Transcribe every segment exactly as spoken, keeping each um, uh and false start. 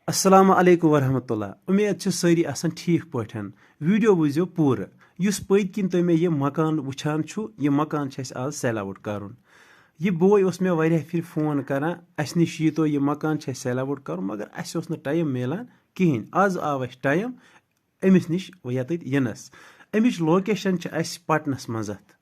السلام علیکم ورحمۃ اللہ۔ امید چھِ سٲری آسان ٹھیٖک پٲٹھۍ۔ ویڈیو وٕچھزیو پوٗرٕ۔ یُس پٔتۍ کِنۍ تُہۍ مےٚ یہِ مکان وٕچھان چھُو، یہِ مکان چھُ اَسہِ آز سیل آوُٹ کَرُن۔ یہِ بوے اوس مےٚ واریاہ پھِرِ فون کران، "اَسہِ نِش ییٖتو، یہِ مکان چھُ اَسہِ سیل آوُٹ کَرُن"، مگر اَسہِ اوس نہٕ ٹایم میلان کِہیٖنۍ۔ آز آو اَسہِ ٹایم أمِس نِش یَتَتھ یِنَس۔ اَمِچ لوکیشن چھِ اَسہِ پٹنَس منٛز اَتھ۔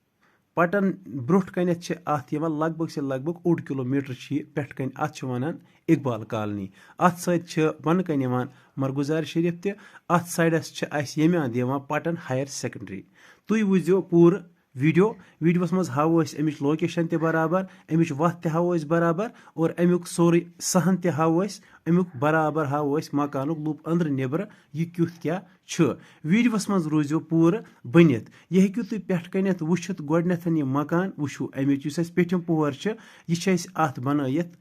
پٹن برونٛٹھ کنٮ۪تھ چھِ اتھ یِوان لگ بگ سے لگ بگ اوٚڑ کلوٗمیٹر چھِ یہِ پٮ۪ٹھ کنہِ، اتھ چھِ ونان اقبال کالنی۔ اتھ سۭتۍ چھِ بۄنہٕ کنہِ یِوان مرگزار شریف تہِ۔ اتھ سایڈس چھِ اسہِ ییٚمہِ اندٕ یِوان پٹن ہایر سیکنڈری۔ تُہۍ وٕچھزیو پوٗرٕ ویڈیو۔ ویڈیوس منٛز ہاوو أسۍ امِچ لوکیشن تہِ برابر، امِچ وتھ تہِ ہاوو أسۍ برابر، اور امیُک سورُے صحن تہِ ہاوو أسۍ، امیُک برابر ہاوو أسۍ مکانُک لوٗپ أنٛدرٕ نیٚبرٕ یہِ کیُتھ کیٛاہ چھُ۔ ویڈیوس منٛز روٗزِو پوٗرٕ بٔنِتھ۔ یہِ ہیٚکِو تُہۍ پٮ۪ٹھ کنٮ۪تھ وٕچھِتھ۔ گۄڈٕنٮ۪تھ یہِ مکان وٕچھِو، اَمِچ یُس اَسہِ پیٚٹھِم پوہر چھِ، یہِ چھِ اَسہِ اَتھ بَنٲیِتھ،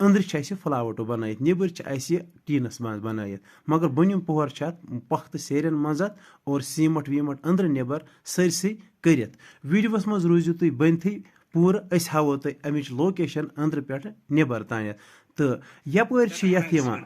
أنٛدرٕ چھِ اَسہِ یہِ فٕلاوَٹو بَنٲیِتھ، نیٚبٕرۍ چھِ اَسہِ یہِ ٹیٖنَس منٛز بَنٲیِتھ، مگر بۄنِم پوہر چھِ اَتھ پۄختہٕ سیرٮ۪ن منٛز اَتھ اور سیٖمَٹھ ویٖمَٹھ أنٛدرٕ نیٚبَر سٲرسٕے کٔرِتھ۔ ویڈیوَس منٛز روٗزِو تُہۍ بٔنتھٕے پوٗرٕ، أسۍ ہاوو تۄہہِ اَمِچ لوکیشَن أنٛدرٕ پٮ۪ٹھٕ نیٚبَر تانٮ۪تھ۔ تہٕ یَپٲرۍ چھِ یَتھ یِوان۔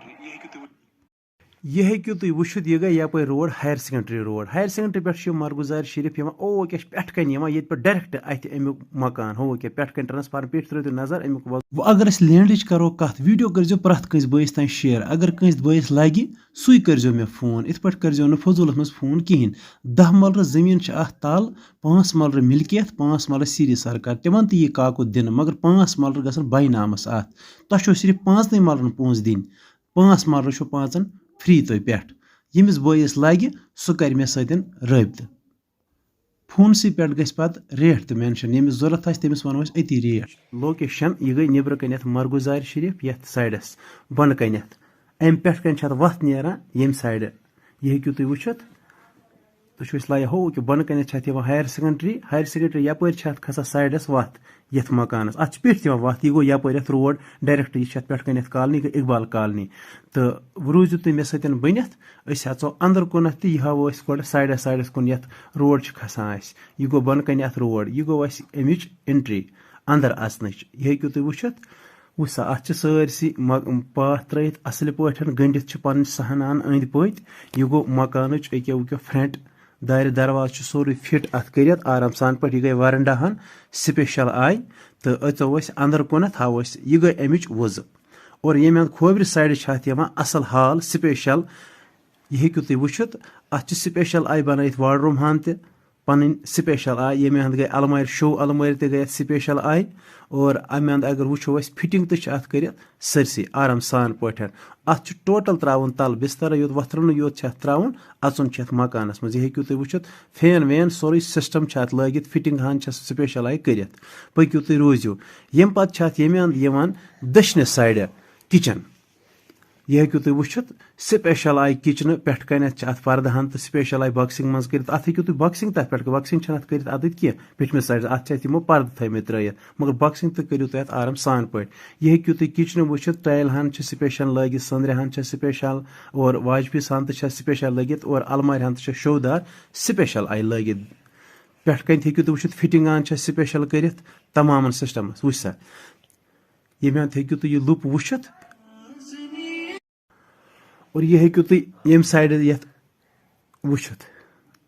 یہِ ہیٚکِو تُہۍ وٕچھِتھ، یہِ گٔے یَپٲرۍ road, higher secondary road. Higher secondary پٮ۪ٹھ چھُ یہِ مرگزار شریف یِوان، او کیٛاہ چھُ پٮ۪ٹھ کنہِ یِوان، ییٚتہِ پٮ۪ٹھ ڈایریکٹ اَتھِ اَمیُک مکان، ہو کیٛاہ پٮ۪ٹھ کنہِ ٹرانسفارم پیٚٹھۍ ترٲوِو تُہۍ نظر اَمیُک وَ-، وۄنۍ اگر أسۍ لینڈٕچ کرو کتھ، ویڈیو کٔرۍزیو پرٛٮ۪تھ کٲنٛسہِ بٲیِس تام شیئر۔ اگر کٲنٛسہِ بٲیِس لگہِ، سُے کٔرۍزیو مےٚ فون۔ یِتھ پٲٹھۍ کٔرۍزیو نہٕ فضوٗلس منٛز فون کِہینۍ۔ دَہ ملرٕ زٔمیٖن چھِ اَتھ تل، پانٛژھ ملرٕ ملکیت، پانٛژھ ملرٕ سیٖری سرکار، تِمن تہِ یی کاکُد دِنہٕ، مگر پانٛژھ ملرٕ گژھن باے نامس اَتھ۔ تۄہہِ چھو صرف پانٛژنٕے ملرن پونٛسہٕ دِنۍ۔ پانٛژھ ملرٕ چھُ پانٛژن فری تۄہہِ پٮ۪ٹھ۔ ییٚمِس بٲیِس لگہِ، سُہ کرِ مےٚ سۭتۍ رٲبطہٕ۔ فونسٕے پٮ۪ٹھ گژھِ پتہٕ ریٹ تہِ مینشن، ییٚمِس ضوٚرتھ آسہِ، تٔمِس ونو أسۍ أتی ریٹ۔ لوکیشن، یہِ گٔے نیٚبرٕ کنٮ۪تھ مرگزارِ شریف، یتھ سایڈس بۄنہٕ کنٮ۪تھ۔ امہِ پٮ۪ٹھ کنہِ چھِ اتھ وتھ نیران، ییٚمہِ سایڈٕ۔ یہِ ہیٚکِو تُہۍ وٕچھِتھ۔ تُہۍ چھِو أسۍ لایان ہو کہِ بۄنہٕ کنٮ۪تھ چھِ اتھ یِوان ہایر سیکنڈری، ہایر سیکنڈری یپٲرۍ چھِ اتھ کھسان سایڈس وتھ۔ یتھ مکانس۔ اتھ چھِ پیٚٹھۍ تہِ یِوان وتھ، یہِ گوٚو یپٲرۍ اتھ روڈ ڈایریکٹ، یہِ چھِ اتھ پٮ۪ٹھ کنہِ یتھ کالنی، گٔے اقبال کالنی۔ تہٕ روٗزِو تُہۍ مےٚ سۭتۍ بٔنِتھ، أسۍ اژو اندر کُنتھ تہٕ یہِ ہاوو أسۍ گۄڈٕ سایڈس سایڈس کُن، یتھ روڈ چھِ کھسان اسہِ۔ یہِ گوٚو بۄنہٕ کنہِ اتھ روڈ، یہِ گوٚو اسہِ امِچ انٹری اندر اژنٕچ۔ یہِ ہیٚکِو تُہۍ وٕچھِتھ۔ وٕچھ سا، اتھ چھِ سٲرسٕے م-، پاتھ ترٲیِتھ اصل پٲٹھۍ، گٔنڈِتھ چھِ پنٕنۍ صحن ہن أنٛدۍ پٔتۍ۔ یہِ گوٚو مکانٕچ أکیاہ وٕکیاہ فرنٹ دارِ دروازٕ چھُ سورُے فِٹ اَتھ کٔرِتھ آرام سان پٲٹھۍ۔ یہِ گٔے ورنڈاہَن سپیشل آیہِ تہٕ أژو أسۍ اَندر کُنَتھ، ہاوو أسۍ۔ یہِ گٔے اَمِچ وُزٕ۔ اور ییٚمہِ اَندٕ کھوورِ سایڈٕ چھِ اَتھ یِوان اَصٕل ہال سپیشل۔ یہِ ہیٚکِو تُہۍ وٕچھِتھ، اَتھ چھِ سپیشل آیہِ بَنٲیِتھ واڈروٗم ہَن تہِ پَنٕنۍ سپیشل آیہِ۔ ییٚمہِ اَندٕ گٔے اَلمارِ، شو اَلمارِ تہِ گٔے اَتھ سپیشل آیہِ۔ اور اَمہِ اَندٕ اگر وٕچھو أسۍ، فِٹِنٛگ تہِ چھِ اَتھ کٔرِتھ سٲرسٕے آرام سان پٲٹھۍ۔ اَتھ چھُ ٹوٹل ترٛاوُن تَل بِستَرٕے یوت، وۄتھرُنٕے یوت چھُ اَتھ ترٛاوُن، اَژُن چھُ اَتھ مکانَس منٛز۔ یہِ ہیٚکِو تُہۍ وٕچھِتھ، فین وین سورُے سِسٹَم چھُ اَتھ لٲگِتھ، فِٹِنٛگ ہَن چھَس سپیشل آیہِ کٔرِتھ۔ پٔکِو تُہۍ روٗزِو۔ ییٚمہِ پَتہٕ چھِ اَتھ ییٚمہِ اَندٕ یِوان دٔچھنہِ سایڈٕ کِچَن۔ یہِ ہیٚکِو تُہۍ وٕچھِتھ، سپیشل آیہِ کِچنہٕ پٮ۪ٹھ کَنٮ۪تھ چھِ اَتھ پردٕ ہَن تہٕ سپیشل آیہِ باکسِنٛگ منٛز کٔرِتھ۔ اَتھ ہیٚکِو تُہۍ باکسِنٛگ تَتھ پٮ۪ٹھ، باکسِنٛگ چھَنہٕ اَتھ کٔرِتھ اَتٮ۪تھ کینٛہہ، پیٚٹھمہِ سایڈٕ اَتھ چھِ اَتھ یِمو پردٕ تھٲومٕتۍ ترٲیِتھ، مگر باکسِنٛگ تہِ کٔرِو تُہۍ اَتھ آرام سان پٲٹھۍ۔ یہِ ہیٚکِو تُہۍ کِچنہٕ وٕچھِتھ، ٹایل ہَن چھِ سپیشل لٲگِتھ، سٔنٛدرِ ہَن چھِ سپیشل، اور واش بیسن تہِ چھِ سپیشل لٲگِتھ، اور المارِ ہَن تہِ چھِ شو دار سپیشل آیہِ لٲگِتھ۔ پٮ۪ٹھ کَنہِ ہیٚکِو تُہۍ وٕچھِتھ، فِٹِنٛگ ہَن چھِ سپیشل کٔرِتھ تمامَن سسٹمَس۔ وٕچھ سا، ییٚمہِ اَندٕ ہیٚکِو تُہۍ یہِ لُپ وٕچھِتھ۔ اور یہِ ہیٚکِو تُہۍ ییٚمہِ سایڈٕ یَتھ وٕچھِتھ۔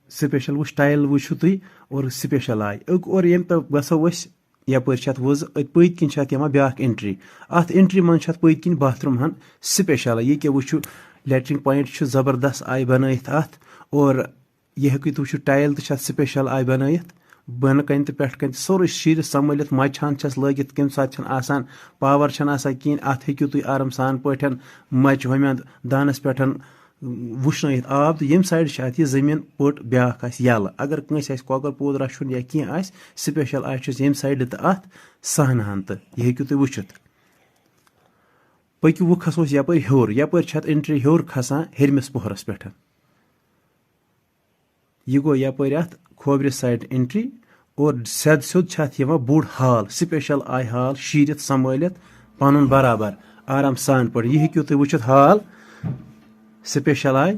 سپیشل وٕچھ، ٹایل وٕچھِو تُہۍ اور سپیشل آیہِ۔ أک-، اور ییٚمہِ پٮ۪ٹھ گژھو أسۍ یپٲرۍ چھِ اَتھ وُزٕ، أتھۍ پٔتۍ کِنۍ چھِ اَتھ یِوان بیٛاکھ entry۔ اَتھ entry منٛز چھِ اَتھ پٔتۍ کِنۍ bathroom ہَن سپیشل۔ یہِ کیٛاہ وٕچھِو، latrine point چھُ زبردست آیہِ بَنٲیِتھ اَتھ۔ اور یہِ ہیٚکِو تُہۍ وٕچھِتھ، ٹایل تہِ چھِ اَتھ سپیشل آیہِ بَنٲیِتھ۔ بۄنہٕ کَنہِ تہٕ پٮ۪ٹھٕ کَنہِ تہِ سورُے شیٖرِتھ سَمبٲلِتھ، مَچہِ ہَن چھَس لٲگِتھ، کُنہِ ساتہٕ چھَنہٕ آسان، power چھَنہٕ آسان کِہیٖنۍ۔ اَتھ ہیٚکِو تُہۍ آرام سان پٲٹھۍ مَچہِ ہُمہِ اَندٕ دانَس پٮ۪ٹھ وٕشنٲیِتھ آب، تہٕ ییٚمہِ سایڈٕ چھِ اَتھ یہِ زٔمیٖن پٔٹ بیٛاکھ آسہِ یَلہٕ۔ اگر کٲنٛسہِ آسہِ کۄکَر پوٗت رَچھُن یا کینٛہہ آسہِ، سپیشل آسہِ چھُس ییٚمہِ سایڈٕ تہٕ اَتھ سَہنہٕ ہَن تہٕ یہِ ہیٚکِو تُہۍ وٕچھِتھ۔ پٔکِو وۄنۍ کھسو أسۍ یَپٲرۍ ہیوٚر۔ یَپٲرۍ چھِ اَتھ entry ہیوٚر کھسان ہیٚرمِس پوہرَس پٮ۪ٹھ۔ یہِ گوٚو یَپٲرۍ اَتھ کھوورِ side entry اور سیوٚد سیوٚد چھِ اَتھ یِوان بوٚڑ hall، سپیشل آیہِ hall شیٖرِتھ سنبھٲلِتھ پَنُن برابر آرام سان پٲٹھۍ۔ یہِ ہیٚکِو تُہۍ وٕچھِتھ hall سپیشل آیہِ،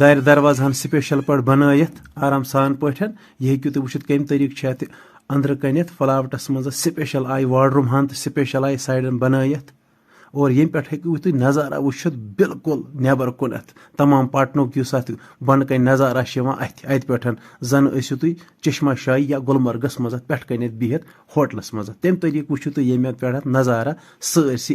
دارِ دروازٕ ہَن سپیشل پٲٹھۍ بَنٲیِتھ آرام سان پٲٹھۍ۔ یہِ ہیٚکِو تُہۍ وٕچھِتھ کَمہِ طریٖقہٕ چھِ اَتھ أنٛدرٕ کَنٮ۪تھ فٕلاوٹَس منٛز سپیشل آیہِ wardroom ہَن تہٕ سپیشل آیہِ سایڈَن بَنٲیِتھ۔ اور ییٚمہِ پٮ۪ٹھ ہیٚکِو تُہۍ نظارہ وٕچھِتھ بالکل نٮ۪بر کُنتھ۔ تمام پٹنُک یُس اتھ بۄنہٕ کنہِ نظارہ چھُ یِوان اتھِ، اتہِ پٮ۪ٹھ زن ٲسِو تُہۍ چشمہ شاہی یا گلمرگس منٛز اتھ پٮ۪ٹھ کنٮ۪تھ بِہِتھ ہوٹلس منٛز۔ تمہِ طریقہٕ وٕچھِو تُہۍ ییٚمہِ پٮ۪ٹھ اتھ نظارہ سٲرسٕے